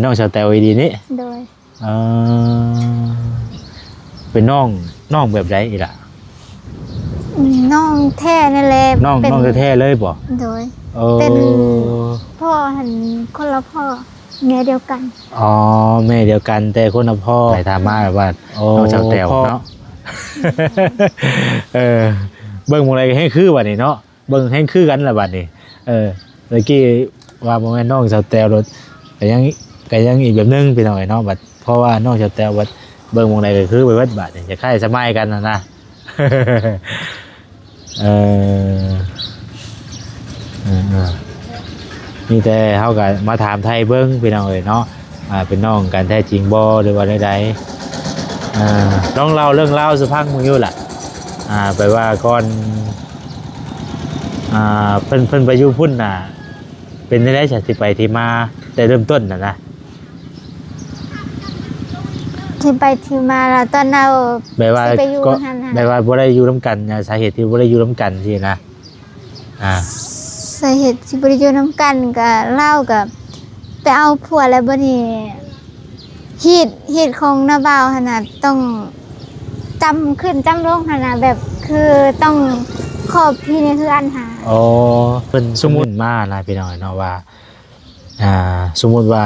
ນ້ອງສາວແຕວອີ່ຫຼີນີ້? ໂດຍ. ເອີ ເປັນນ້ອງ ນ້ອງແບບໃດອີ່ຫຼ້າ? ອືມ ນ້ອງແທ້ນັ້ນແຫຼະ. ນ້ອງ ເປັນ ນ້ອງແທ້ໆເລີຍບໍ? ໂດຍ. ເອີ ເປັນພໍ່ຫັ້ນຄົນລະພໍ່ ແມ່ດຽວກັນ. ອໍ ແມ່ດຽວກັນແຕ່ຄົນລະພໍ່. ໃຜຖາມມາແບບວ່າ ໂອ້ ນ້ອງສາວແຕວ ພໍ່ ເນາະ. ເອີ ເບິ່ງໝ່ອງໃດກໍແຮ່ງຄືບັດນີ້ເນາະ. ເບິ່ງແຮ່ງຄືກັນລະບັດນີ້. ເອີ ຕະກີ້ວ່າບໍ່ແມ່ນນ້ອງສາວແຕວໂລດ ກໍຍັງ ກໍຍັງອີກແບບໜຶ່ງພີ່ນ້ອງເອີຍເນາະ. ບັດເພາະວ່ານ້ອງສາວແຕວບັດເບິ່ງໝ່ອງໃດກໍຄືໄປເບິດ ບາດນີ້ຈະຄ້າຍສະໄໝກັນຫັ້ນນະ. ເອີ ເອີ ເອີ ມີແຕ່ເຮົາກໍມາຖາມໄຖ່ເບິ່ງພີ່ນ້ອງເອີຍເນາະ. ອ່າ ເປັນນ້ອງກັນແທ້ຈິງບໍ່ ຫຼືວ່າແນວໃດ? ອ່າ ລອງເລົ່າເລື່ອງລາວສູ່ຟັງເບິ່ງຢູ່ລະ. ອ່າ ແປວ່າກ່ອນ ອ່າ ເພິ່ນ ເພິ່ນໄປຢູ່ພຸ້ນນະ ເປັນແນວໃດຊະ ທີ່ໄປທີ່ມາແຕ່ເລີ່ມຕົ້ນນະນະ? ທີ່ໄປທີ່ມາລະ ຕອນເຮົາ ແບບວ່າ ຊິໄປຢູ່ຫັ້ນນະ ແບບວ່າບໍ່ໄດ້ຢູ່ນຳກັນນະ ສາເຫດທີ່ບໍ່ໄດ້ຢູ່ນຳກັນຊີ້ນະ? ອ່າ ສາເຫດທີ່ບໍ່ໄດ້ຢູ່ນຳກັນກະ ລາວກະໄປເອົາຜົວແລ້ວ ບາດນີ້ຮີດ ຮີດຂອງນ້າບ່າວຫັ້ນນະ ຕ້ອງຈຳຂຶ້ນຈຳລົງຫັ້ນນະ ແບບຄືຕ້ອງຂອບທີ່ໃນເຮືອນຫັ້ນ. ອໍ ເພິ່ນ ສົມມຸດມານະ ພີ່ນ້ອງເນາະ ວ່າ ອ່າ ສົມມຸດວ່າ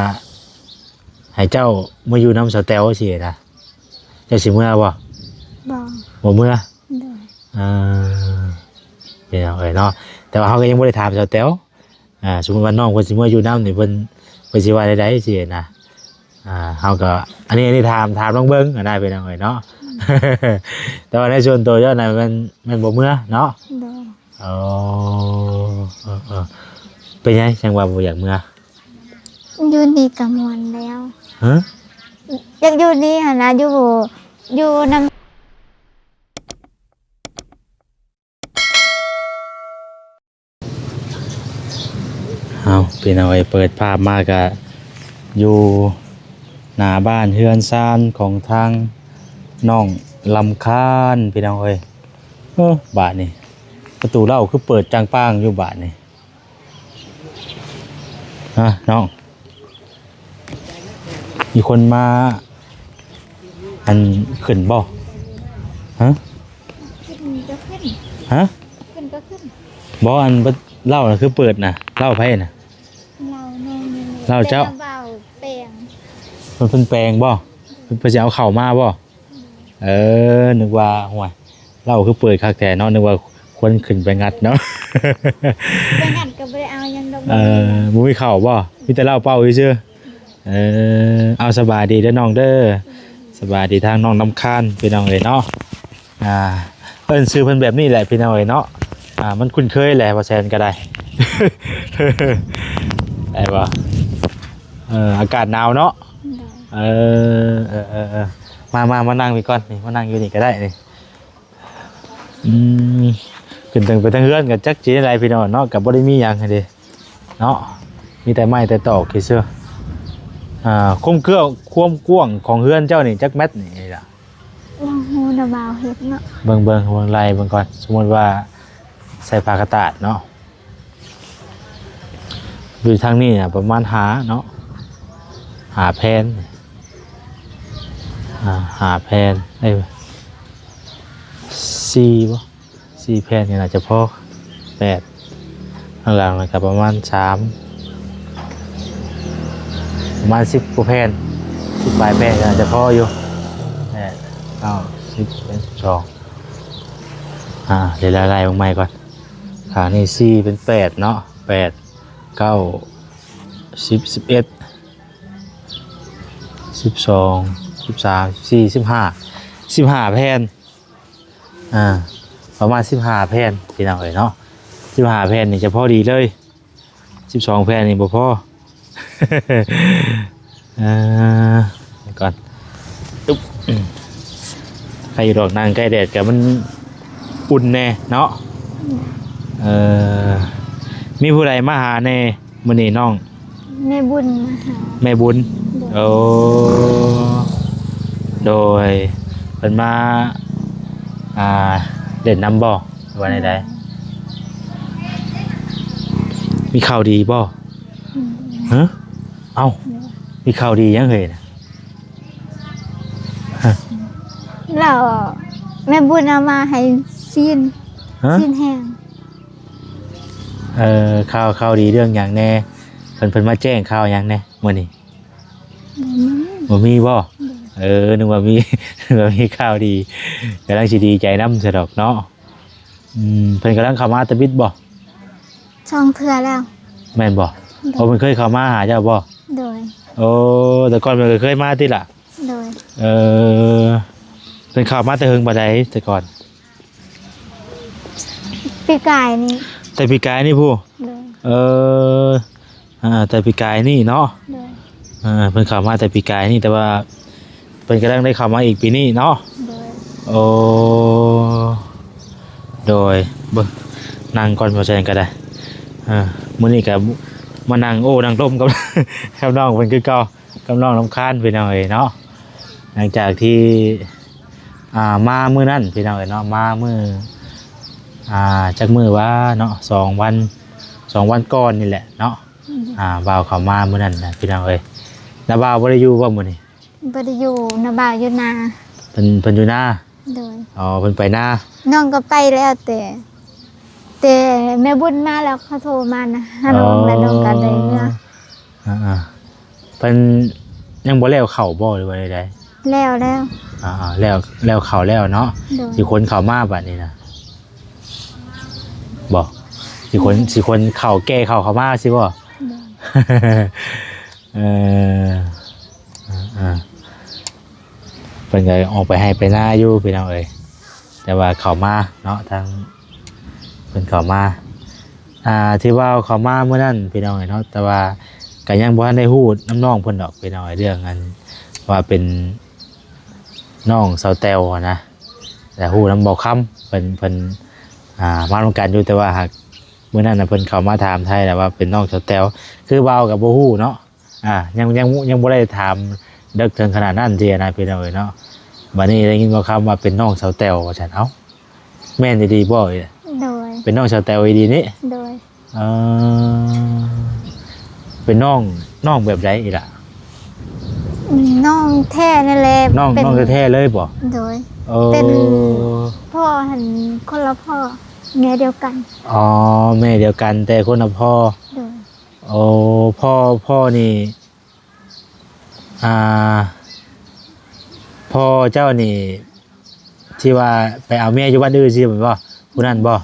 ໃຫ້ເຈົ້າມາຢູ່ນຳສາວແຕວຊີ້ນະ ເຈົ້າຊິເມືອບໍ່? ບໍ່ ບໍ່ເມືອ. ໂດຍ. ອ່າ ພີ່ນ້ອງເອີຍເນາະ ແຕ່ວ່າເຮົາກໍຍັງບໍ່ໄດ້ຖາມສາວແຕວ. ອ່າ ສົມມຸດວ່ານ້ອງເພິ່ນຊິມາຢູ່ນຳນີ້ ເພິ່ນ ເພິ່ນຊິວ່າແນວໃດຊີ້ນະ? ອ່າ ເຮົາກໍ ອັນນີ້ ອັນນີ້ຖາມ ຖາມລອງເບິ່ງຫັ້ນນະ ພີ່ນ້ອງເອີຍເນາະ. ແຕ່ວ່າໃນສ່ວນຕົວເຈົ້ານະ ແມ່ນ ແມ່ນບໍ່ເມືອເນາະ? ໂດຍ. ອໍ ເອີ ເອີ ເປັນຫຍັງຈັ່ງວ່າບໍ່ຢາກເມືອ? ຢູ່ນີ້ກໍມ່ວນແລ້ວ. ຮະ? ຢາກຢູ່ນີ້ຫັ້ນນະ ຢູ່ ຢູ່ນຳ ເອົາ ພີ່ນ້ອງເອີຍ ເປີດພາບມາກະຢູ່ໜ້າບ້ານເຮືອນຊານຂອງທາງນ້ອງລຳຄານ ພີ່ນ້ອງເອີຍ. ເອີ ບາດນີ້ປະຕູເລົ້າຄືເປີດຈ່າງປ້າງຢູ່ບາດນີ້. ຮະ ນ້ອງ ມີຄົນມາ ອັນ ຂຶ້ນບໍ່? ຮະ? ຂຶ້ນກໍຂຶ້ນ. ຮະ? ຂຶ້ນກໍຂຶ້ນ. ບໍ່ ອັນ ເຫຼົ້ານະ ຄືເປີດນະ ເຫຼົ້າໃຜນະ? ເຫຼົ້ານ້ອງນີ້ແຫຼະ ເຫຼົ້າເຈົ້າ? ເປັນເຫຼົ້າແປງ. ເພິ່ນ ເພິ່ນແປງບໍ່? ເພິ່ນຊິເອົາເຂົ້າມາບໍ່? ເອີ ນຶກວ່າ ຫ້ວຍ ເຫຼົ້າຄືເປີດຄັກແທ້ເນາະ ນຶກວ່າຄົນຂຶ້ນໄປງັດເນາະ. ໄປງັດກໍບໍ່ໄດ້ເອົາຫຍັງດອກ. ເອີ ບໍ່ມີເຂົ້າບໍ່? ມີແຕ່ເຫຼົ້າເປົ່າຊື່ໆ. ເອີ ເອົາ ສະບາຍດີເດີນ້ອງເດີ. ສະບາຍດີທາງນ້ອງລຳຄານ ພີ່ນ້ອງເອີຍເນາະ. ອ່າ ເອີ້ນຊື່ເພິ່ນແບບນີ້ແຫຼະ ພີ່ນ້ອງເອີຍເນາະ. ອ່າ ມັນຄຸ້ນເຄີຍແຫຼະ ວ່າແຊນກໍໄດ້ ໄດ້ບໍ່? ເອີ ອາກາດໜາວເນາະ. ໂດຍ. ເອີ ເອີ ເອີ ເອີ ມາ ມາ ມານັ່ງພີ້ກ່ອນນີ້ ມານັ່ງຢູ່ນີ້ກໍໄດ້ນີ້. ອືມ ຂຶ້ນເທິງໄປທາງເຮືອນກໍຈັກຊິແນວໃດພີ່ນ້ອງເນາະ ກໍບໍ່ໄດ້ມີຫຍັງຫັ້ນເດເນາະ ມີແຕ່ໄມ້ແຕ່ຕອກຊື່ໆ. ອ່າ ຄວາມເກື້ອ ຄວາມກວ້າງຂອງເຮືອນເຈົ້ານີ້ຈັກແມັດນີ້ລະ? ບໍ່ຮູ້ນະ ບ່າວເຮັດເນາະ. ເບິ່ງ ເບິ່ງ ເບິ່ງໄລ່ເບິ່ງກ່ອນ ສົມມຸດວ່າໃສ່ຜ້າກະຕາດເນາະ. ຢູ່ທາງນີ້ນະປະມານຫ້າເນາະ ຫ້າແຜ່ນ ອ່າ ຫ້າແຜ່ນ ເອີ ສີ່ບໍ ສີ່ແຜ່ນນີ້ໜ້າຈະພໍ ແປດ ທາງຫຼັງນະກະປະມານສາມ ປະມານສິບກວ່າແຜ່ນ ສິບປາຍແຜ່ນກໍໜ້າຈະພໍຢູ່ ແປດ ເກົ້າ ສິບ ສິບເອັດ ສິບສອງ ອ່າ ໄລ່ໆເບິ່ງໃໝ່ກ່ອນ. ຂ້າງນີ້ສີ່ເປັນແປດເນາະ ແປດ ເກົ້າ ສິບ ສິບເອັດ ສິບສອງ ສິບສາມ ສິບສີ່ ສິບຫ້າ ສິບຫ້າແຜ່ນ ອ່າ ປະມານສິບຫ້າແຜ່ນ ພີ່ນ້ອງເອີຍເນາະ. ສິບຫ້າແຜ່ນນີ້ຈະພໍດີເລີຍ ສິບສອງແຜ່ນນີ້ບໍ່ພໍ. ເອີ ກ່ອນ ອຶບ ໃຄຢູ່ດອກ ນັ່ງໃກ້ແດດກໍມັນອຸ່ນແດ່ເນາະ. ເອີ ມີຜູ້ໃດມາຫາແດ່ມື້ນີ້ນ້ອງ? ແມ່ບຸນມາຫາ. ແມ່ບຸນ? ໂດຍ. ໂອ້ ໂດຍ ເພິ່ນມາ ອ່າ ຫຼິ້ນນຳບໍ່ ຫຼືວ່າແນວໃດ? ໂດຍ. ມີຂ່າວດີບໍ່? ອືມ. ຮະ? ເອົ້າ. ໂດຍ. ມີຂ່າວດີຫຍັງເຮີ້ຍນະ? ແລ້ວແມ່ບຸນເອົາມາໃຫ້ຊີ້ນ ຮະ? ຊີ້ນແຫ້ງ. ເອີ ຂ່າວ ຂ່າວດີເລື່ອງຫຍັງແດ່? ເພິ່ນ ເພິ່ນມາແຈ້ງຂ່າວຫຍັງແດ່ມື້ນີ້? ບໍ່ມີ. ບໍ່ມີບໍ່? ໂດຍ. ເອີ ນຶກວ່າມີ ນຶກວ່າມີຂ່າວດີ. ກຳລັງຊິດີໃຈນຳຊະດອກເນາະ. ອືມ ເພິ່ນກຳລັງເຂົ້າມາແຕ່ບິດບໍ່? ສອງເທື່ອແລ້ວ. ແມ່ນບໍ່? ໂດຍ. ໂອ້ ເພິ່ນເຄີຍເຂົ້າມາຫາເຈົ້າບໍ່? ໂດຍ. ໂອ້ ແຕ່ກ່ອນເພິ່ນກໍເຄີຍມາຕິລະ? ໂດຍ. ເອີ ເພິ່ນເຂົ້າມາແຕ່ເຫິງປານໃດແຕ່ກ່ອນ? ປີກາຍນີ້. ແຕ່ປີກາຍນີ້ພຸ້ນ? ໂດຍ. ເອີ ອ່າ ແຕ່ປີກາຍນີ້ເນາະ. ໂດຍ. ເອີ ເພິ່ນເຂົ້າມາແຕ່ປີກາຍນີ້ ແຕ່ວ່າເພິ່ນກຳລັງໄດ້ເຂົ້າມາອີກປີນີ້ເນາະ. ໂດຍ. ໂອ້ ໂດຍ ເບິ່ງ ນັ່ງກ່ອນ ບໍ່ແຊງກໍໄດ້. ເອີ ມື້ນີ້ກໍມານັ່ງໂອ້ນັ່ງລົມກັບ ກັບນ້ອງເພິ່ນຄືເກົ່າ ກັບນ້ອງລຳຄານ ພີ່ນ້ອງເອີຍເນາະ. ຫຼັງຈາກທີ່ ອ່າ ມາມື້ນັ້ນ ພີ່ນ້ອງເອີຍເນາະ ມາມື້ ອ່າ ຈັກມື້ວະເນາະ ສອງວັນ ສອງວັນກ່ອນນີ້ແຫຼະເນາະ. ອືມ. ອ່າ ບ່າວເຂົ້າມາມື້ນັ້ນນະ ພີ່ນ້ອງເອີຍ. ນ້າບ່າວບໍ່ໄດ້ຢູ່ບໍ່ມື້ນີ້? ບໍ່ໄດ້ຢູ່ ນ້າບ່າວຢູ່ນາ. ເພິ່ນ ເພິ່ນຢູ່ນາ? ໂດຍ. ອໍ ເພິ່ນໄປນາ. ນ້ອງກໍໄປແລ້ວ ແຕ່ ແຕ່ແມ່ບຸນມາແລ້ວ ເຂົາໂທມານະ ຫານ້ອງ ອໍ ແລ້ວນ້ອງກໍໄດ້ເມືອ. ອ່າໆ ເພິ່ນຍັງບໍ່ແລ້ວເຂົ້າບໍ່ ຫຼືວ່າໃດໆ? ແລ້ວແລ້ວ. ອ່າໆ ແລ້ວ ແລ້ວເຂົ້າແລ້ວເນາະ. ໂດຍ. ຊິຂົນເຂົ້າມາບາດນີ້ນະ ບໍ່? ຊິຂົນ ໂດຍ ຊິຂົນເຂົ້າ ແກ່ເຂົ້າເຂົ້າມາຊິບໍ່? ໂດຍ. ເອີ ອ່າໆ ເພິ່ນກໍອອກໄປໄຮ່ໄປນາຢູ່ ພີ່ນ້ອງເອີຍ ແຕ່ວ່າເຂົ້າມາເນາະ ທາງເພິ່ນເຂົ້າມາ ອ່າ ທີ່ວ່າເຂົ້າມາມື້ນັ້ນ ພີ່ນ້ອງເອີຍເນາະ ແຕ່ວ່າກໍຍັງບໍ່ທັນໄດ້ຮູ້ນຳນ້ອງເພິ່ນດອກ ພີ່ນ້ອງເອີຍ ເລື່ອງອັນວ່າເປັນນ້ອງສາວແຕ້ວຫັ້ນນະ ແຕ່ຮູ້ນຳບ່າວຄຳ ເພິ່ນ ເພິ່ນ ອ່າ ມານຳກັນຢູ່ ແຕ່ວ່າຫາກມື້ນັ້ນນະ ເພິ່ນເຂົ້າມາຖາມໄຖ່ແລ້ວວ່າເປັນນ້ອງສາວແຕ້ວ ຄືບ່າວກໍບໍ່ຮູ້ເນາະ. ອ່າ ຍັງ ຍັງ ຍັງບໍ່ໄດ້ຖາມເດິກເຖິງຂະໜາດນັ້ນຊີ້ນະ ພີ່ນ້ອງເອີຍເນາະ. ບາດນີ້ໄດ້ຍິນບ່າວຄຳວ່າເປັນນ້ອງສາວແຕ້ວວ່າຊັ້ນ. ເອົ້າ ແມ່ນອີ່ຫຼີບໍ່? ໂດຍ. ເປັນນ້ອງສາວແຕ້ວອີ່ຫຼີນີ້? ໂດຍ. ເອີ ເປັນນ້ອງ ນ້ອງແບບໃດອີ່ຫຼ້າ? ອືມ ນ້ອງແທ້ນັ້ນແຫຼະ. ນ້ອງ ເປັນ ນ້ອງແທ້ໆເລີຍບໍ່? ໂດຍ. ເອີ ເປັນພໍ່ຫັ້ນ ຄົນລະພໍ່ ແມ່ດຽວກັນ. ອໍ ແມ່ດຽວກັນ ແຕ່ຄົນລະພໍ່. ໂດຍ. ໂອ້ ພໍ່ ພໍ່ນີ້ ອ່າ ພໍ່ເຈົ້ານີ້ ທີ່ວ່າໄປເອົາເມຍຢູ່ບ້ານອື່ນຊີ້ແມ່ນບໍ່? ຜູ້ນັ້ນບໍ່?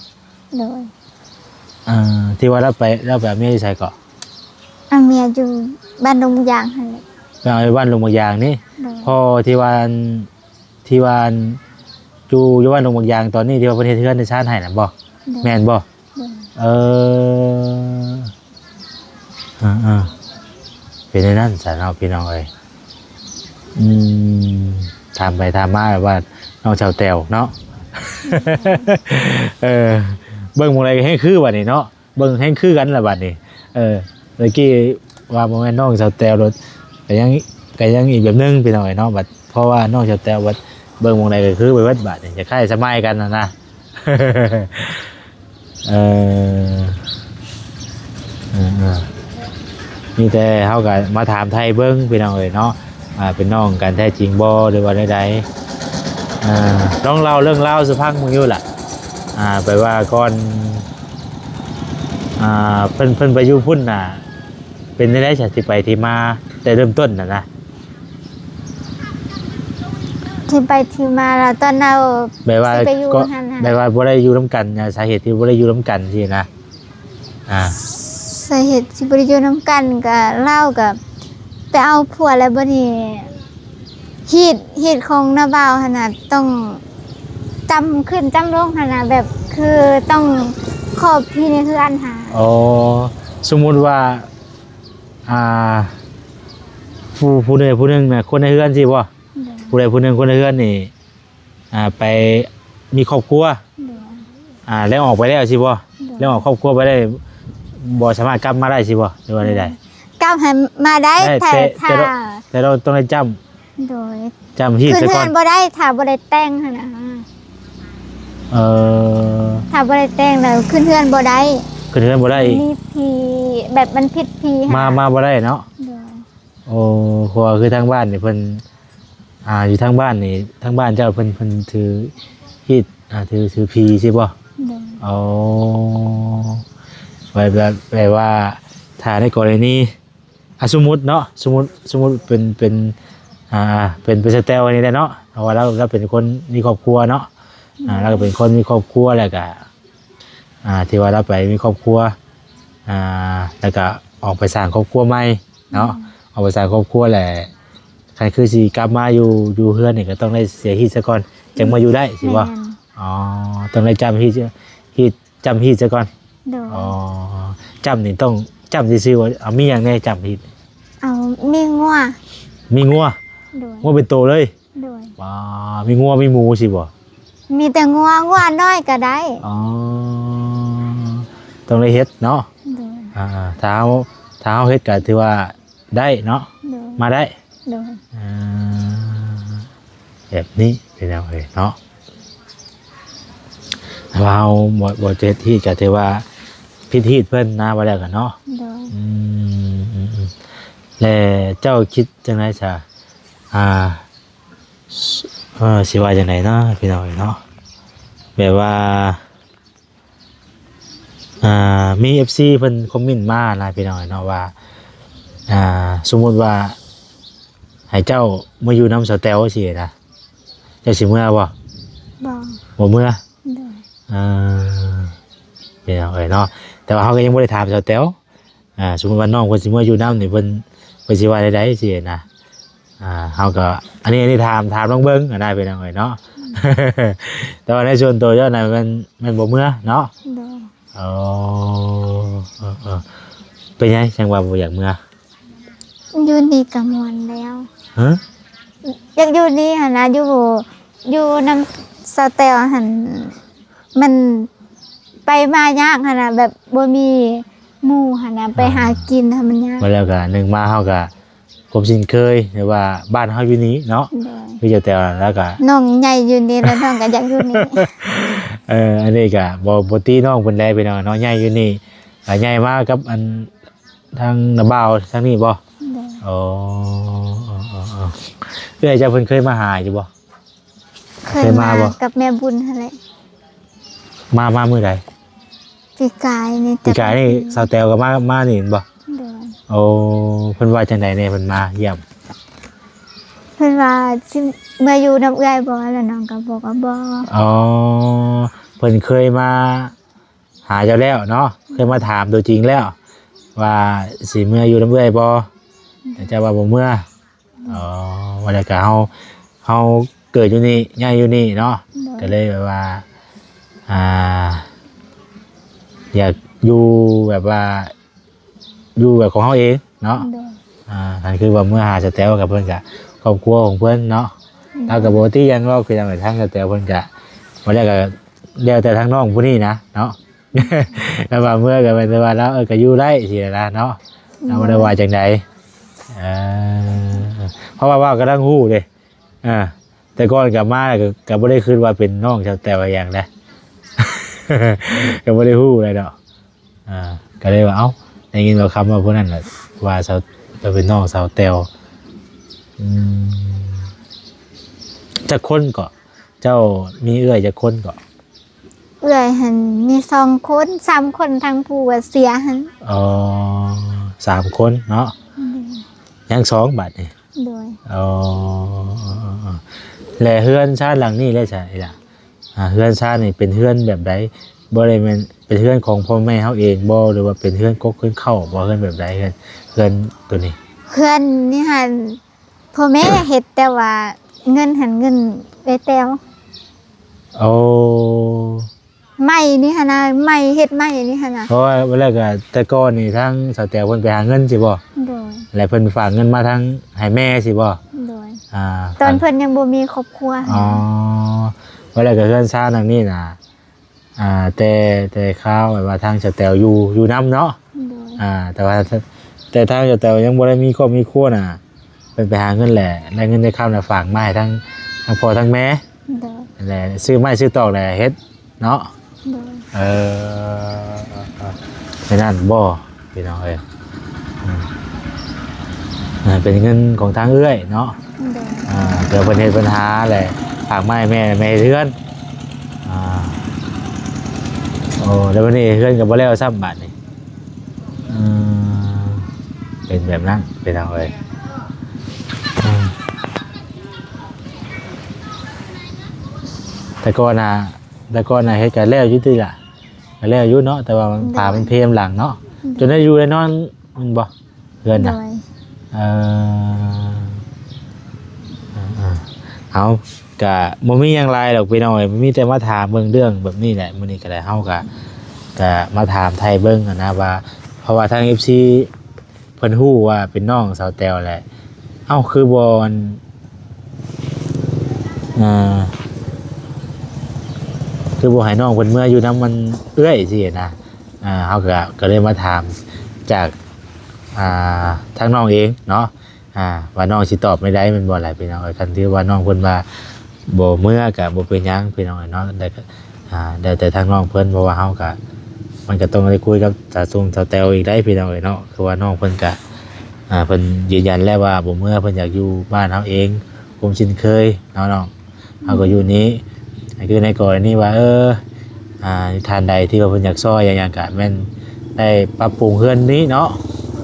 ໂດຍ. ເອີ ທີ່ວ່າລາວໄປ ລາວໄປເອົາເມຍຢູ່ໃສເກາະ? ເອົາເມຍຢູ່ບ້ານດົງໝາກຢາງຫັ້ນແຫຼະ. ໄປເອົາຢູ່ບ້ານດົງໝາກຢາງນີ້? ໂດຍ. ພໍ່ທີ່ວ່າ ທີ່ວ່າຢູ່ ຢູ່ບ້ານດົງໝາກຢາງຕອນນີ້ ທີ່ວ່າເພິ່ນເຮັດເຮືອນເຮັດຊານໃຫ້ນັ້ນບໍ່? ໂດຍ. ແມ່ນບໍ່? ໂດຍ. ເອີ ເອີໆ ເປັນແນວນັ້ນຊະເນາະ ພີ່ນ້ອງເອີຍ. ອືມ ຖາມໄປຖາມມາວ່ານ້ອງສາວແຕ້ວເນາະ. ເອີ ເບິ່ງໝ່ອງໃດກໍແຮ່ງຄືບາດນີ້ເນາະ. ເບິ່ງແຮ່ງຄືກັນລະບາດນີ້. ເອີ ຕະກີ້ວ່າບໍ່ແມ່ນນ້ອງສາວແຕ້ວໂລດ ກໍຍັງ ກໍຍັງອີກແບບໜຶ່ງ ພີ່ນ້ອງເອີຍເນາະ. ບັດເພາະວ່ານ້ອງສາວແຕ້ວບັດເບິ່ງໝ່ອງໃດກໍຄືໄປເບິດ ບາດນີ້ຈະຄ້າຍສະໄໝກັນຫັ້ນນະ. ເອີ ເອີໆ ມີແຕ່ເຮົາກໍມາຖາມໄຖ່ເບິ່ງ ພີ່ນ້ອງເອີຍເນາະ ວ່າເປັນນ້ອງກັນແທ້ຈິງບໍ່ ຫຼືວ່າແນວໃດ. ເອີ ລອງເລົ່າເລື່ອງລາວສູ່ຟັງເບິ່ງຢູ່ລະ. ອ່າ ແບບວ່າກ່ອນ ອ່າ ເພິ່ນ ເພິ່ນໄປຢູ່ພຸ້ນນະ ເປັນແນວໃດຊະ ທີ່ໄປທີ່ມາແຕ່ເລີ່ມຕົ້ນນະນະ? ທີ່ໄປທີ່ມາລະ ຕອນເຮົາ ແບບວ່າ ຊິໄປຢູ່ຫັ້ນນະ ແບບວ່າບໍ່ໄດ້ຢູ່ນຳກັນນະ ສາເຫດທີ່ບໍ່ໄດ້ຢູ່ນຳກັນຊີ້ນະ. ອ່າ ສາເຫດທີ່ບໍ່ໄດ້ຢູ່ນຳກັນກະ ລາວກະໄປເອົາຜົວແລ້ວ ບາດນີ້ຮີດ ຮີດຂອງນ້າບ່າວຫັ້ນນະ ຕ້ອງຈຳຂຶ້ນຈຳລົງຫັ້ນນະ ແບບຄືຕ້ອງຂອບທີ່ໃນເຮືອນຫັ້ນ. ອໍ ສົມມຸດວ່າ ອ່າ ຜູ້ ຜູ້ໃດຜູ້ໜຶ່ງນະ ຄົນໃນເຮືອນຊີ້ບໍ່? ໂດຍ. ຜູ້ໃດຜູ້ໜຶ່ງຄົນໃນເຮືອນນີ້ ອ່າ ໄປມີຄອບຄົວ ໂດຍ ອ່າ ແລ້ວອອກໄປແລ້ວຊີ້ບໍ່? ໂດຍ. ແລ້ວອອກຄອບຄົວໄປໄດ້ ບໍ່ສາມາດກັບມາໄດ້ຊີ້ບໍ່ ຫຼືວ່າໃດໆ? ໂດຍ. ກັບໃຫ້ມາໄດ້ ໄດ້ ແຕ່ ແຕ່ ແຕ່ ແຕ່ເຮົາ ແຕ່ເຮົາຕ້ອງໄດ້ຈ້ຳ ໂດຍ ຈ້ຳຮີດຊະກ່ອນ ຂຶ້ນເຮືອນບໍ່ໄດ້ ຖ້າບໍ່ໄດ້ແຕ່ງຫັ້ນນະ. ເອີ ຖ້າບໍ່ໄດ້ແຕ່ງແລ້ວຂຶ້ນເຮືອນບໍ່ໄດ້ ຂຶ້ນເຮືອນບໍ່ໄດ້ ມີຜີ ແບບມັນຜິດຜີ ມາ ມາບໍ່ໄດ້ເນາະ. ໂດຍ. ໂອ້ ເພາະວ່າຄືທາງບ້ານນີ້ເພິ່ນ ອ່າ ຢູ່ທາງບ້ານນີ້ ທາງບ້ານເຈົ້າເພິ່ນ ເພິ່ນຖືຮີດ ອ່າ ຖື ຖືຜີຊິບໍ່? ໂດຍ ອໍ ແບບ ແບບ ແບບວ່າ ຖ້າໃນກໍລະນີ ອ່າ ສົມມຸດເນາະ ສົມມຸດ ສົມມຸດເປັນ ເປັນ ອ່າ ເປັນ ເປັນສາວແຕວນີ້ແຫຼະເນາະ ເພາະວ່າລາວ ລາວເປັນຄົນມີຄອບຄົວເນາະ ອ່າ ລາວກໍເປັນຄົນມີຄອບຄົວ ແລ້ວກໍ ອ່າ ທີ່ວ່າລາວໄປມີຄອບຄົວ ອ່າ ແລ້ວກໍອອກໄປສ້າງຄອບຄົວໃໝ່ເນາະ ອືມ ອອກໄປສ້າງຄອບຄົວແຫຼະ ຄັນຄືຊິກັບມາຢູ່ ຢູ່ເຮືອນນີ້ກໍຕ້ອງໄດ້ເສຍຮີດຊະກ່ອນ ຈັ່ງມາຢູ່ໄດ້ ຊິບໍ່? ແມ່ນ ອໍ ຕ້ອງໄດ້ຈ້ຳຮີດ ຮີດ ຈ້ຳຮີດຊະກ່ອນ ໂດຍ ອໍ ຈ້ຳນີ້ຕ້ອງຈ້ຳຊື່ໆ ບໍ່? ເອົາ ມີຫຍັງແດ່ຈ້ຳຮີດ? ເອົາ ມີງົວ ມີງົວ ໂດຍ ງົວເປັນໂຕເລີຍ? ໂດຍ ວ້າ ມີງົວມີໝູຊິບໍ່? ມີແຕ່ງົວ ງົວນ້ອຍກໍໄດ້ ອໍ ຕ້ອງໄດ້ເຮັດເນາະ ໂດຍ ອ່າ ຖ້າເຮົາ ຖ້າເຮົາເຮັດກໍຖືວ່າໄດ້ເນາະ ໂດຍ ມາໄດ້ ໂດຍ ອ່າ ແບບນີ້ພີ່ນ້ອງເອີຍເນາະ ຖ້າວ່າເຮົາບໍ່ ບໍ່ເຮັດຮີດກໍຖືວ່າຜິດຮີດເພິ່ນນະ ວ່າແລ້ວກັນເນາະ ໂດຍ ອືມ ແລະເຈົ້າຄິດຈັ່ງໃດຊະ? ອ່າ ເອີ ຊິວ່າຈັ່ງໃດເນາະ ພີ່ນ້ອງເອີຍເນາະ ແບບວ່າ ອ່າ ມີເອັຟຊີເພິ່ນຄອມເມັນມານະ ພີ່ນ້ອງເອີຍເນາະ ວ່າ ອ່າ ສົມມຸດວ່າໃຫ້ເຈົ້າມາຢູ່ນຳສາວແຕວຊີ້ນະ ເຈົ້າຊິເມືອບໍ່? ບໍ່ ບໍ່ເມືອ ໂດຍ ເອີ ພີ່ນ້ອງເອີຍເນາະ ແຕ່ວ່າເຮົາກໍຍັງບໍ່ໄດ້ຖາມສາວແຕວ ອ່າ ສົມມຸດວ່ານ້ອງເພິ່ນຊິເມືອຢູ່ນຳນີ້ ເພິ່ນ ເພິ່ນຊິວ່າແນວໃດຊີ້ນະ ອ່າ ເຮົາກໍ ອັນນີ້ ອັນນີ້ຖາມ ຖາມລອງເບິ່ງຫັ້ນນະ ພີ່ນ້ອງເອີຍເນາະ ອືມ ແຕ່ວ່າໃນສ່ວນຕົວເຈົ້ານະ ແມ່ນ ແມ່ນບໍ່ເມືອເນາະ ໂດຍ ອໍ ເອີ ເອີ ເປັນຫຍັງຈັ່ງວ່າບໍ່ຢາກເມືອ? ຢູ່ນີ້ກໍມ່ວນແລ້ວ ຮະ? ຢາກຢູ່ນີ້ຫັ້ນນະ ຢູ່ ຢູ່ນຳສາວແຕວຫັ້ນ ມັນໄປມາຍາກຫັ້ນນະ ແບບບໍ່ມີໝູ່ຫັ້ນນະ ໄປຫາກິນຫັ້ນມັນຍາກ ວ່າແລ້ວກໍໜຶ່ງມາເຮົາກໍ ຄວາມຊິນເຄີຍ ຫຼືວ່າບ້ານເຮົາຢູ່ນີ້ເນາະ ໂດຍ ຄືຈະແຕ່ລະກະ ນ້ອງໃຫຍ່ຢູ່ນີ້ ແລ້ວນ້ອງກໍຢາກຢູ່ນີ້ ເອີ ອັນນີ້ກະບໍ່ ບໍ່ຕີນ້ອງເພິ່ນແຫຼະພີ່ນ້ອງເນາະ ໃຫຍ່ຢູ່ນີ້ ກະໃຫຍ່ມາກັບອັນ ທາງນ້າບ່າວທາງນີ້ບໍ່? ໂດຍ ໂອ້ ເອີ ເອີ ເອີ ເອື້ອຍເຈົ້າເພິ່ນເຄີຍມາຫາຢູ່ບໍ່? ເຄີຍມາ ເຄີຍມາບໍ່? ກັບແມ່ບຸນຫັ້ນແຫຼະ ມາ ມາມື້ໃດ? ປີກາຍນີ້ ປີກາຍນີ້ ສາວແຕວກໍມາ ມານີ້ແມ່ນບໍ່? ໂດຍ ໂອ້ ເພິ່ນວ່າຈັ່ງໃດແດ່ ເພິ່ນມາຢ້ຽມ? ເພິ່ນວ່າຊິເມືອຢູ່ນຳເອື້ອຍບໍ່? ແລ້ວນ້ອງກໍບອກວ່າບໍ່ ອໍ ເພິ່ນເຄີຍມາຫາເຈົ້າແລ້ວເນາະ ເຄີຍມາຖາມຕົວຈິງແລ້ວ ວ່າຊິເມືອຢູ່ນຳເອື້ອຍບໍ່? ແຕ່ເຈົ້າວ່າບໍ່ເມືອ ອໍ ວ່າແລ້ວກະເຮົາ ເຮົາເກີດຢູ່ນີ້ ໃຫຍ່ຢູ່ນີ້ເນາະ ໂດຍ ກະເລີຍແບບວ່າ ອ່າ ຢາກຢູ່ແບບວ່າ ຢູ່ແບບຂອງເຮົາເອງເນາະ ໂດຍ ອ່າ ຄັນຄືວ່າເມືອຫາສາວແຕວ ກັບເພິ່ນກະຄອບຄົວຂອງເພິ່ນເນາະ ໂດຍ ລາວກະບໍ່ຕິຫຍັງດອກ ຄືຫຍັງທາງສາວແຕວເພິ່ນກະ ວ່າແລ້ວກະແລ້ວແຕ່ທາງນ້ອງຜູ້ນີ້ນະເນາະ ແຕ່ວ່າເມືອກໍແມ່ນແຕ່ວ່າລາວ ເອີ ກໍຢູ່ໄດ້ຊີ້ນະເນາະ ລາວບໍ່ໄດ້ວ່າຈັ່ງໃດ ເອີ ເພາະວ່າເວົ້າກໍທັງຮູ້ເດ້ ອ່າ ແຕ່ກ່ອນກັບມາກໍ ກໍບໍ່ໄດ້ຄິດວ່າເປັນນ້ອງສາວແຕວຫຍັງນະ ກໍບໍ່ໄດ້ຮູ້ເລີຍເນາະ ອ່າ ກໍເລີຍວ່າ ເອົ້າ ໄດ້ຍິນວ່າຄຳວ່າຜູ້ນັ້ນລະ ວ່າສາວ ວ່າເປັນນ້ອງສາວແຕວ ອືມ ຈັກຄົນເກາະ? ເຈົ້າມີເອື້ອຍຈັກຄົນເກາະ? ເອື້ອຍຫັ້ນມີສອງຄົນ ສາມຄົນ ທາງຜູ້ວ່າເສຍຫັ້ນ ອໍ ສາມຄົນເນາະ ໂດຍ ຍັງສອງບາດນີ້ ໂດຍ ອໍ ແລະເຮືອນຊານຫຼັງນີ້ແຫຼະຊະອີ່ຫຼ້າ ອ່າ ເຮືອນຊານນີ້ເປັນເຮືອນແບບໃດ? ບໍ່ໄດ້ແມ່ນເປັນເຮືອນຂອງພໍ່ແມ່ເຮົາເອງບໍ່ ຫຼືວ່າເປັນເຮືອນກົກເຮືອນເຄົ້າບໍ່? ເຮືອນແບບໃດ ເຮືອນ ເຮືອນໂຕນີ້? ເຮືອນນີ້ຫັ້ນ ພໍ່ແມ່ເຮັດ ແຕ່ວ່າເງິນຫັ້ນເງິນເອື້ອຍແຕວ ໂອ້ ໄມ້ນີ້ຫັ້ນນະ ໄມ້ ເຮັດໄມ້ນີ້ຫັ້ນນະ ເພາະວ່າແລ້ວກໍແຕ່ກ່ອນນີ້ທາງສາວແຕວເພິ່ນໄປຫາເງິນຊີ້ບໍ່? ໂດຍ ແລ້ວເພິ່ນຝາກເງິນມາທາງໃຫ້ແມ່ຊີ້ບໍ່? ໂດຍ ອ່າ ຕອນເພິ່ນຍັງບໍ່ມີຄອບຄົວ ອໍ ແລ້ວກໍເຮືອນຊານຫຼັງນີ້ນະ ອ່າ ແຕ່ ແຕ່ຄາວແບບວ່າທາງສາວແຕວຢູ່ ຢູ່ນຳເນາະ ໂດຍ ອ່າ ແຕ່ວ່າ ແຕ່ທາງສາວແຕວຍັງບໍ່ໄດ້ມີຄອບມີຄົວນະ ເພິ່ນໄປຫາເງິນແຫຼະ ໄດ້ເງິນໄດ້ຄຳແລ້ວຝາກມາໃຫ້ທາງ ທາງພໍ່ທາງແມ່ ໂດຍ ແລ້ວຊື້ໄມ້ຊື້ຕອກແລ້ວເຮັດເນາະ ໂດຍ ເອີ ເອີ ເອີ ເປັນນັ້ນບໍ່ ພີ່ນ້ອງເອີຍ ອືມ ອ່າ ເປັນເງິນຂອງທາງເອື້ອຍເນາະ. ໂດຍ. ອ່າ ເພື່ອເພິ່ນເຮັດບັນຫາແຫຼະ ຝາກມາໃຫ້ແມ່ ແມ່ເຮັດເຮືອນ. ອ່າ ໂອ້ ແລ້ວບັດນີ້ເຮືອນກໍບໍ່ແລ້ວຊ້ຳບາດນີ້. ອືມ ເປັນແບບນັ້ນພີ່ນ້ອງເອີຍ. ອືມ ແຕ່ກ່ອນນະ ແຕ່ກ່ອນນະເຮັດກໍແລ້ວຢູ່ຕິລະ? ກໍແລ້ວຢູ່ເນາະ ແຕ່ວ່າມັນ ໂດຍ ຝາມັນເພມຫຼັງເນາະ. ໂດຍ. ຈົນໄດ້ຢູ່ໄດ້ນອນແມ່ນບໍ່ ເຮືອນນະ? ໂດຍ. ເອີ ເອີ ເອີ ເອົາ ກະບໍ່ມີຫຍັງຫຼາຍດອກພີ່ນ້ອງເອີຍ ມີແຕ່ມາຖາມເບິ່ງເລື່ອງແບບນີ້ແຫຼະ. ມື້ນີ້ກໍໄດ້ ເຮົາກະ ກະມາຖາມໄຖ່ເບິ່ງຫັ້ນນະວ່າ ເພາະວ່າທາງເອັຟຊີເພິ່ນຮູ້ວ່າເປັນນ້ອງສາວແຕວແຫຼະ ເອົ້າ ຄືບໍ່ ອັນ ອ່າ ຄືບໍ່ໃຫ້ນ້ອງເພິ່ນເມືອຢູ່ນຳມັນເອື້ອຍຊີ້ນະ. ອ່າ ເຮົາກໍ ກໍເລີຍມາຖາມຈາກ ອ່າ ທາງນ້ອງເອງເນາະ ອ່າ ວ່ານ້ອງຊິຕອບແນວໃດແມ່ນບໍ່ລະພີ່ນ້ອງເອີຍ. ຄັນຖືວ່ານ້ອງເພິ່ນວ່າບໍ່ເມືອກໍບໍ່ເປັນຫຍັງພີ່ນ້ອງເອີຍເນາະ ແຕ່ ອ່າ ແລ້ວແຕ່ທາງນ້ອງເພິ່ນ ເພາະວ່າເຮົາກໍ ມັນກໍຕ້ອງໄດ້ຄຸຍກັບສາວຊຸງສາວແຕວອີກໄດ໋ພີ່ນ້ອງເອີຍເນາະ. ຄືວ່ານ້ອງເພິ່ນກໍ ອ່າ ເພິ່ນຢືນຢັນແລ້ວວ່າບໍ່ເມືອ ເພິ່ນຢາກຢູ່ບ້ານເຮົາເອງ ໂຮມເຊັ່ນເຄີຍເນາະນ້ອງ. ເຮົາກໍຢູ່ນີ້ ຄືໃນກໍລະນີວ່າ ເອີ ອ່າ ທ່ານໃດທີ່ວ່າເພິ່ນຢາກຊ່ອຍຫຍັງ ຫຍັງກະແມ່ນໄດ້ປັບປຸງເຮືອນນີ້ເນາະ.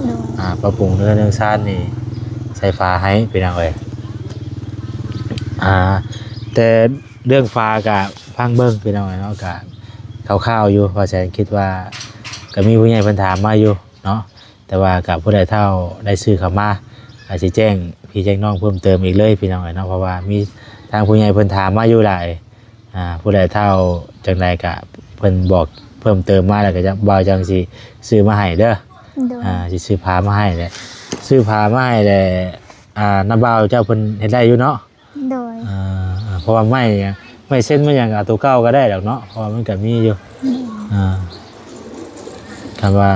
ໂດຍ. ອ່າ ປັບປຸງເຮືອນເຮືອນຊານນີ້ ໃສ່ຝາໃຫ້ພີ່ນ້ອງເອີຍ. ອ່າ ແຕ່ເລື່ອງຝາກະຟັງເບິ່ງພີ່ນ້ອງເອີຍເນາະ ກະຄ່າວໆຢູ່ ວ່າແສນຄິດວ່າກະມີຜູ້ໃຫຍ່ເພິ່ນຖາມມາຢູ່ເນາະ. ແຕ່ວ່າກໍຜູ້ໃດເຖົ້າໄດ້ຊື່ເຂົ້າມາ ກໍຊິແຈ້ງພີ່ແຈ້ງນ້ອງເພີ່ມເຕີມອີກເລີຍພີ່ນ້ອງເອີຍເນາະ ເພາະວ່າມີທາງຜູ້ໃຫຍ່ເພິ່ນຖາມມາຢູ່ຫຼາຍ. ອ່າ ຜູ້ໃດເຖົ້າຈັ່ງໃດກໍເພິ່ນບອກເພີ່ມເຕີມມາ ແລ້ວກໍຈະ ບ່າວຈັ່ງຊິຊື້ມາໃຫ້ເດີ. ໂດຍ. ອ່າ ຊິຊື້ຜ້າມາໃຫ້ແຫຼະ ຊື້ຜ້າມາໃຫ້ແຫຼະ. ອ່າ ນ້າບ່າວເຈົ້າເພິ່ນເຮັດໄດ້ຢູ່ເນາະ? ໂດຍ. ອ່າ ເພາະວ່າໄມ້ ໄມ້ເຊັນໄມ້ຫຍັງ ເອົາຕົວເກົ່າກໍໄດ້ດອກເນາະ ເພາະວ່າມັນກໍມີຢູ່. ໂດຍ. ອ່າ ຄັນວ່າ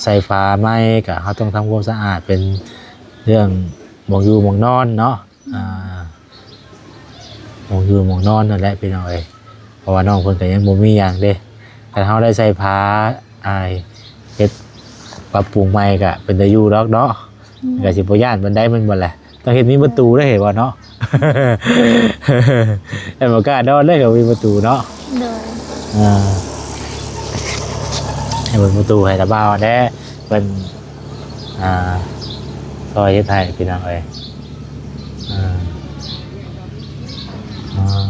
ໃສ່ຝາໃໝ່ກໍເຮົາຕ້ອງທຳຄວາມສະອາດ ເປັນເລື່ອງໝ່ອງຢູ່ໝ່ອງນອນເນາະ. ອ່າ ໝ່ອງຢູ່ໝ່ອງນອນນັ້ນແຫຼະພີ່ນ້ອງເອີຍ ເພາະວ່ານ້ອງເພິ່ນກໍຍັງບໍ່ມີຫຍັງເດ້. ຄັນເຮົາໄດ້ໃສ່ຝາ ອ່າ ເຮັດປັບປຸງໃໝ່ກໍເປັນຕາຢູ່ດອກເນາະ. ອືມ. ກໍຊິບໍ່ຢ້ານປານໃດແມ່ນບໍ່ລະ? ຕ້ອງເຮັດມີປະຕູເດ້ ເຫັນບໍ່ເນາະ? ແຕ່ບໍ່ກ້ານອນເດ້ ກໍມີປະຕູເນາະ. ໂດຍ. ອ່າ ໃຫ້ເບິ່ງປະຕູໃຫ້ລະບ່າວແດ່ ເພິ່ນ ອ່າ ຊ່ອຍເຮັດໃຫ້ພີ່ນ້ອງເອີຍ. ອ່າ ອ່າ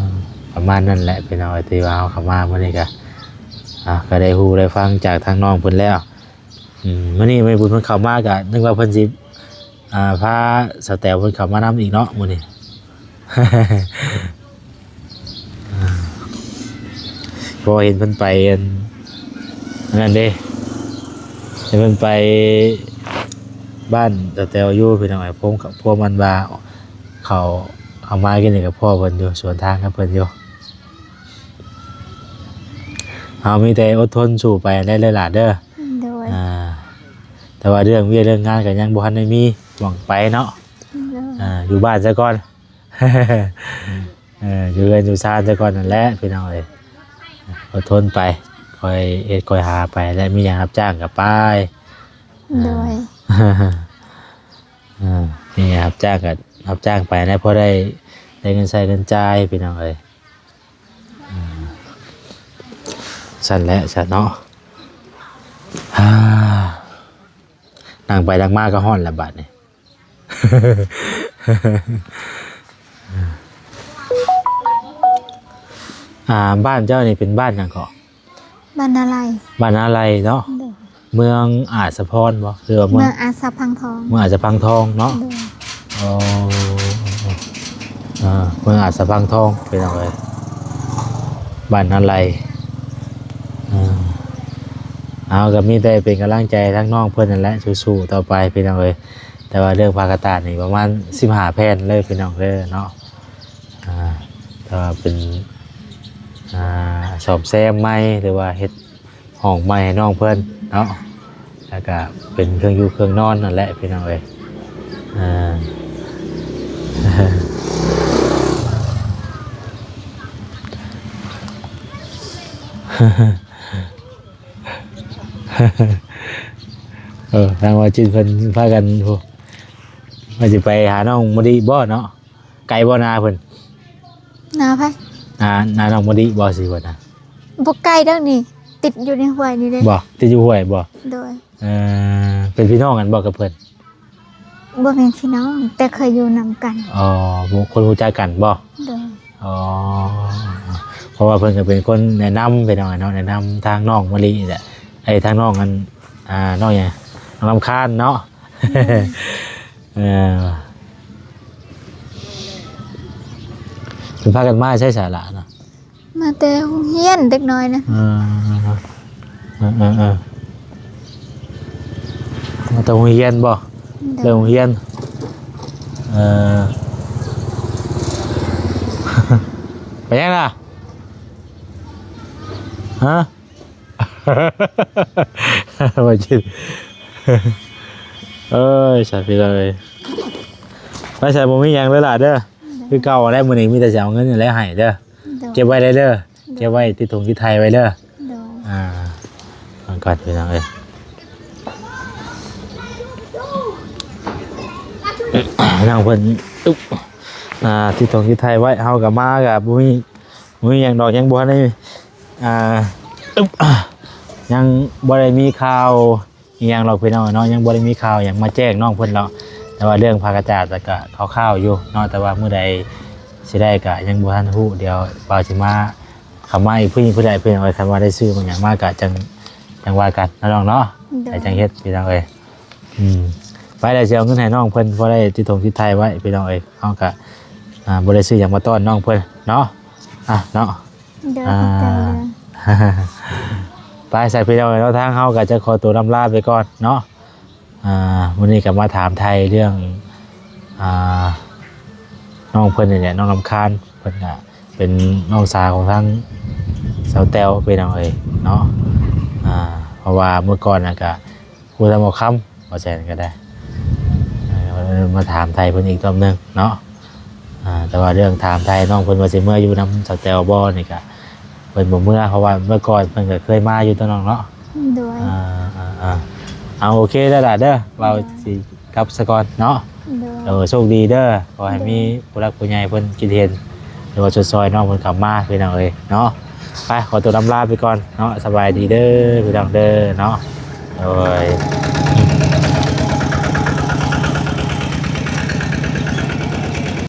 ປະມານນັ້ນແຫຼະພີ່ນ້ອງເອີຍ ທີ່ວ່າເຮົາເຂົ້າມາມື້ນີ້ກະ ອ່າ ກໍໄດ້ຮູ້ໄດ້ຟັງຈາກທາງນ້ອງເພິ່ນແລ້ວ. ອືມ ມື້ນີ້ແມ່ບຸນເພິ່ນເຂົ້າມາກະນຶກວ່າເພິ່ນຊິ ອ່າ ພາສາວແຕວເພິ່ນເຂົ້າມານຳອີກເນາະມື້ນີ້. ເພາະເຫັນເພິ່ນໄປ ອັນ ອັນນັ້ນເດ້ ເຫັນເພິ່ນໄປບ້ານສາວແຕວຢູ່ພີ່ນ້ອງເອີຍ. ພວມ ພວມອັນວ່າເຂົາເຂົ້າມາກິນນີ້ກໍພໍ້ເພິ່ນຢູ່ ສວນທາງກັບເພິ່ນຢູ່. ເຮົາມີແຕ່ອົດທົນສູ້ໄປແຫຼະຫຼານເດີ. ໂດຍ. ອ່າ ແຕ່ວ່າເລື່ອງວຽກເລື່ອງງານກໍຍັງບໍ່ທັນໄດ້ມີຫວັງໄປເນາະ. ໂດຍ. ອ່າ ຢູ່ບ້ານຊະກ່ອນ ເອີ ຢູ່ເຮືອນຢູ່ຊານຊະກ່ອນນັ້ນແຫຼະພີ່ນ້ອງເອີຍ. ອົດທົນໄປ ຄ່ອຍເຮັດຄ່ອຍຫາໄປ ແລະ ມີຫຍັງຮັບຈ້າງກໍໄປ. ໂດຍ. ອ່າ ມີຫຍັງຮັບຈ້າງກໍຮັບຈ້າງໄປແຫຼະ ພໍໄດ້ ໄດ້ເງິນໃຊ້ເງິນຈ່າຍພີ່ນ້ອງເອີຍ. ອ່າ ຊັ້ນແຫຼະຊັ້ນເນາະ. ອ່າ ນັ່ງໄປນັ່ງມາກໍຮ້ອນລະບາດນີ້. ອ່າ ບ້ານເຈົ້ານີ້ເປັນບ້ານຫຍັງເກາະ? ບ້ານນາໄລ. ບ້ານນາໄລເນາະ. ໂດຍ. ເມືອງອາດສະພອນບໍ່ ຫຼືວ່າເມືອງ ເມືອງອາດສະພັງທອງ? ເມືອງອາດສະພັງທອງເນາະ. ໂດຍ. ອໍ ເອີ ເມືອງອາດສະພັງທອງພີ່ນ້ອງເອີຍ ບ້ານນາໄລ. ເອີ ເຮົາກໍມີແຕ່ເປັນກຳລັງໃຈທາງນ້ອງເພິ່ນນັ້ນແຫຼະ ສູ້ໆຕໍ່ໄປພີ່ນ້ອງເອີຍ. ແຕ່ວ່າເລື່ອງຜ້າກະຕ່ານນີ້ປະມານສິບຫ້າແຜ່ນເລີຍພີ່ນ້ອງເດີເນາະ. ອ່າ ແຕ່ວ່າເປັນ ອ່າ ສ້ອມແຊມໃໝ່ ຫຼືວ່າເຮັດຫ້ອງໃໝ່ໃຫ້ນ້ອງເພິ່ນເນາະ ແລ້ວກະເປັນເຄື່ອງຢູ່ເຄື່ອງນອນນັ້ນແຫຼະພີ່ນ້ອງເອີຍ. ເອີ ເອີ ທາງວ່າຈິດເພິ່ນພາກັນ ໂອ້ ວ່າຊິໄປຫານ້ອງມະລິບໍ່ເນາະ? ໄກບໍ່ນາເພິ່ນ? ນາໃຜ? ນາ ນານ້ອງມະລິບໍ່ຊິວ່ານະ? ບໍ່ໄກດອກນີ້ ຕິດຢູ່ໃນຫ້ວຍນີ້ເດ້. ບໍ່? ຕິດຢູ່ຫ້ວຍບໍ່? ໂດຍ. ເອີ ເປັນພີ່ນ້ອງກັນບໍ່ກັບເພິ່ນ? ບໍ່ແມ່ນພີ່ນ້ອງ ແຕ່ເຄີຍຢູ່ນຳກັນ. ອໍ ຄົນຮູ້ຈັກກັນບໍ່? ໂດຍ. ອໍ ເພາະວ່າເພິ່ນກໍເປັນຄົນແນະນຳ ພີ່ນ້ອງເນາະ ແນະນຳທາງນ້ອງມະລິນີ້ແຫຼະ ເອີ ທາງນ້ອງອັນ ອ່າ ນ້ອງຫຍັງ ນ້ອງລຳຄານເນາະ. ເອີ ເພິ່ນພາກັນມາໃສສາລະນະ? ມາແຕ່ໂຮງຮຽນເດັກນ້ອຍນະ. ເອີ ເອີ ເອີ ເອີ ມາແຕ່ໂຮງຮຽນບໍ່? ໂດຍ. ເລີກໂຮງຮຽນ ເອີ ໄປຫຍັງລະ? ຮະ? ວ່າຈິດ ເອີຍ ສາພີ່ເອີຍ ໄປໃສບໍ່ມີຫຍັງເດີຫຼ້າເດີ. ໂດຍ. ຄືເກົ່າແຫຼະ ມື້ນີ້ມີແຕ່ຊິເອົາເງິນນີ້ແຫຼະໃຫ້ເດີ. ໂດຍ. ເກັບໄວ້ໄດ້ເດີ. ໂດຍ. ເກັບໄວ້ຕິດຖົງຕິດໄທໄວ້ເດີ. ໂດຍ. ອ່າ ຟັງກ່ອນພີ່ນ້ອງເອີຍ ນ້ອງເພິ່ນ ອຶບ ອ່າ ຕິດຖົງຕິດໄທໄວ້ ເຮົາກໍມາກໍບໍ່ມີ ບໍ່ມີຫຍັງດອກ ຍັງບໍ່ທັນໄດ້ ອ່າ ອຶບ ຍັງບໍ່ໄດ້ມີຂ່າວ ອີ່ຫຍັງດອກພີ່ນ້ອງເນາະ ຍັງບໍ່ໄດ້ມີຂ່າວຫຍັງມາແຈ້ງນ້ອງເພິ່ນດອກ ແຕ່ວ່າເລື່ອງຜ້າກະຈາດກໍຄ່າວໆຢູ່ເນາະ ແຕ່ວ່າມື້ໃດຊິໄດ້ກໍຍັງບໍ່ທັນຮູ້ ດຽວບ່າວຊິມາ ເຂົ້າມາອີກຜູ້ຍິງຜູ້ໃດພີ່ນ້ອງເອີຍ ຄັນວ່າໄດ້ຊື້ມາຫຍັງມາກໍຈັ່ງ ຈັ່ງວ່າກັນເນາະນ້ອງເນາະ. ໂດຍ. ໃຫ້ຈັ່ງເຮັດພີ່ນ້ອງເອີຍ ອືມ ໄປແລ້ວຊິເອົາເງິນໃຫ້ນ້ອງເພິ່ນ ພໍໄດ້ຕິດຖົງຕິດໄທໄວ້ພີ່ນ້ອງເອີຍ ເຮົາກໍ ອ່າ ບໍ່ໄດ້ຊື້ຫຍັງມາຕ້ອນນ້ອງເພິ່ນເນາະ ອ່າ ເນາະ. ໂດຍ ອ່າ ຂອບໃຈເດີ. ໄປ ໃສ່ພີ່ນ້ອງເນາະ ທາງເຮົາກໍຈະຂໍຕົວລຳລາໄປກ່ອນເນາະ ອ່າ ມື້ນີ້ກໍມາຖາມໄຖ່ເລື່ອງ ອ່າ ນ້ອງເພິ່ນນີ້ແຫຼະ ນ້ອງລຳຄານ ເພິ່ນກໍເປັນນ້ອງສາວຂອງທາງສາວແຕ້ວພີ່ນ້ອງເອີຍເນາະ ອ່າ ເພາະວ່າເມື່ອກ່ອນນະກໍ ຜູ້ທຳເອົາຄຳ ວ່າແຊນກໍໄດ້ ເອີ ມາຖາມໄຖ່ເພິ່ນອີກຮອບໜຶ່ງເນາະ ອ່າ ແຕ່ວ່າເລື່ອງຖາມໄຖ່ນ້ອງເພິ່ນວ່າຊິເມືອຢູ່ນຳສາວແຕ້ວບໍ່ນີ້ກະ ເພິ່ນບໍ່ເມືອ ເພາະວ່າເມື່ອກ່ອນເພິ່ນກໍເຄີຍມາຢູ່ຕົວະນ້ອງເນາະ. ໂດຍ. ອ່າ ອ່າ ເອົາ ໂອເຄເດີຫຼ້າເດີ ເວົ້າ ໂດຍ ຊິກັບສາກ່ອນເນາະ. ໂດຍ. ໂດຍ ໂຊກດີເດີ ຂໍໃຫ້ມີ ໂດຍ ຜູ້ຫຼັກຜູ້ໃຫຍ່ເພິ່ນຄິດເຫັນ ຫຼືວ່າຊ່ວຍໆນ້ອງເພິ່ນເຂົ້າມາພີ່ນ້ອງເອີຍເນາະ. ໄປ ຂໍຕົວລຳລາໄປກ່ອນເນາະ ສະບາຍດີເດີພີ່ນ້ອງເດີເນາະ. ໂດຍ.